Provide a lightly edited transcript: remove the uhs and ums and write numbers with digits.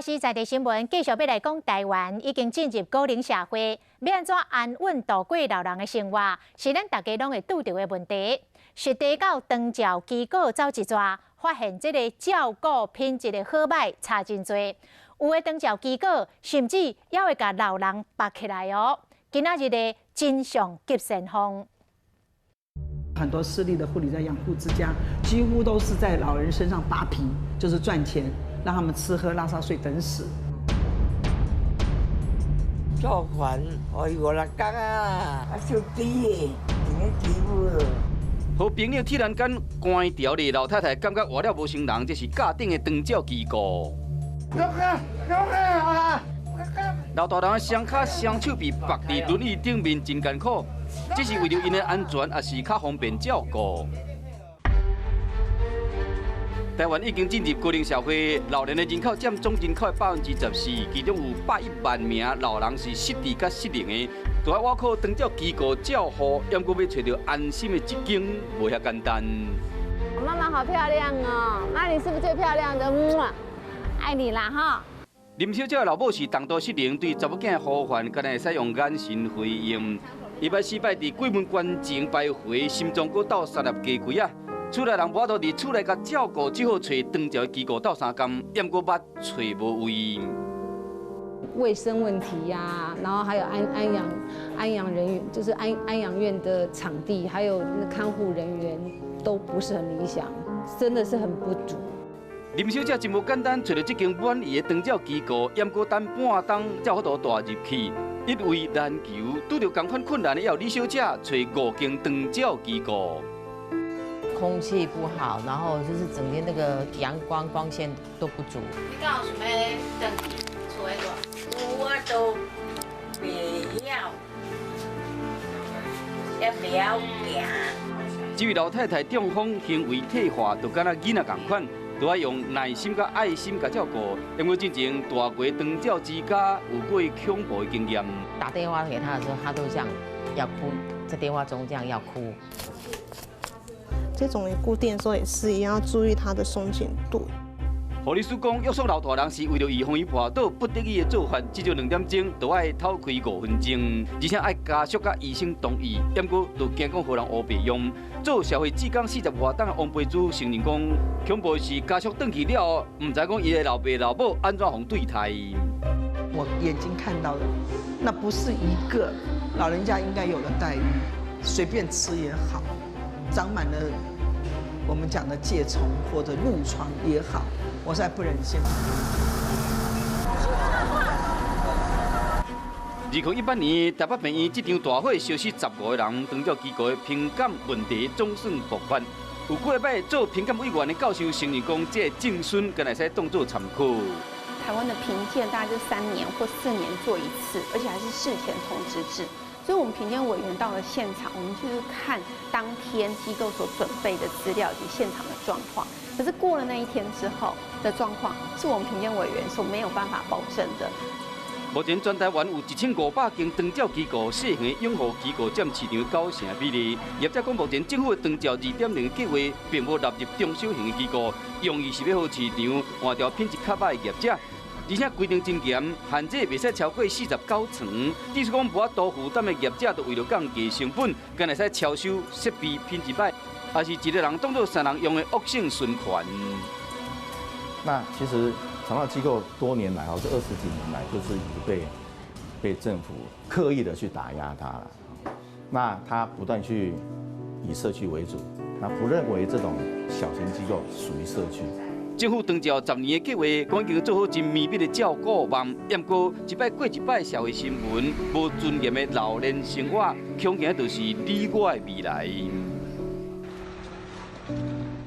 是在地新聞，繼續欲來講台灣已經進入高齡社會，欲按怎安穩度過老人的生活，是咱大家攏會拄著的問題。實地到長照機構走一逝，發現這个照顧品質的好䆀差真濟。有的長照機構甚至猶會共老人縛起來哦。今仔日的真相急先鋒。很多私立的護理在養護之家，幾乎都是在老人身上扒皮，就是賺錢。讓他們吃喝拉撒睡等死。做飯愛50工啊，啊小豬的，真個欺負。好朋友突然間關掉的老太太，感覺活了無成人，這是甲頂的長照機構。老大人的雙跤雙手被縛佇輪椅頂面，真艱苦。這是為著𪜶的安全，抑是較方便照顧。台灣已經進入高齡社會，老年的人口佔總人口的14%，其中有101萬名老人是失智佮失能的。就愛倚靠長照機構照護，猶閣欲揣著安心的一間，無遐簡單。媽媽好漂亮哦，那你是不是最漂亮的？愛你啦哈！林小姐的老母是重度失能，對查某囝的呼喚，敢若會使用眼神回應。伊捌四擺佇鬼門關前徘徊，心臟閣鬥三粒雞膎仔。厝內人無法度佇厝內共照顧，只好揣長照機構鬥相共，猶閣捌揣無位。衛生問題呀，然後還有安養人員，就是安養院的場地，還有那看護人員都不是很理想，真的是很不足。林小姐真無簡單，揣著這間滿意的長照機構，猶閣等半冬才有法度帶入去，一位難求，拄著仝款困難的，猶有李小姐揣五間長照機構。空氣不好，然後就是整天那個陽光光線都不足。你敢有想欲轉去厝內住？我都袂曉，也袂曉行。這位老太太中風，行為退化，就敢若囡仔仝款，都愛用耐心佮愛心共照顧。因為進前蹛過長照之家有過恐怖的經驗。打電話給他的時候，他都這樣要哭，在電話中這樣要哭。這種固定的時候也是一樣，要注意它的鬆緊度。護理師講，約束老大人是為著預防伊跋倒，不得已的做法，至少2點鐘就愛透開5分鐘，而且愛家屬佮醫生同意。猶閣就驚講予人烏白用。做社會志工40外冬的王培珠承認講，恐怖是家屬轉去了後，毋知講伊的老爸老母按怎予對待。我眼睛看到的，那不是一個老人家應該有的待遇，隨便吃也好，長滿了我們講的疥蟲或者褥瘡也好，我實在不忍心。2018年台北病院這場大火燒死15個人，長照機構的評鑑問題總算爆發。有幾下擺做評鑑委員的教授承認講，這个證孫敢會使當做參考。台灣的評鑑大概就3年或4年做一次，而且還是事前通知制。所以，我們評鑑委員到了現場，我們就是看當天機構所準備的資料以及現場的狀況。可是過了那一天之後的狀況，是我們評鑑委員所沒有辦法保證的。目前全台灣有1500間長照機構，細型的養護機構佔市場九成比例。業者講，目前政府的長照2.0計劃並無納入中小型的機構，用意是欲予市場換掉品質較䆀的業者。而且規定真嚴，限制袂使超過49床。意思講無法度負擔的業者，就為著降低成本，敢會使超收設備品質䆀，抑是一個人當做三人用的惡性循環。那其實長照機構多年來，這20幾年來，就是一直被政府刻意的去打壓它了。那他不斷去以社區為主，那不認為這種小型機構屬於社區。政府長照10年的計劃，講已經做好真綿密的照顧網，毋過一擺過一擺社會新聞，無尊嚴的老年生活，恐驚就是你我的未來。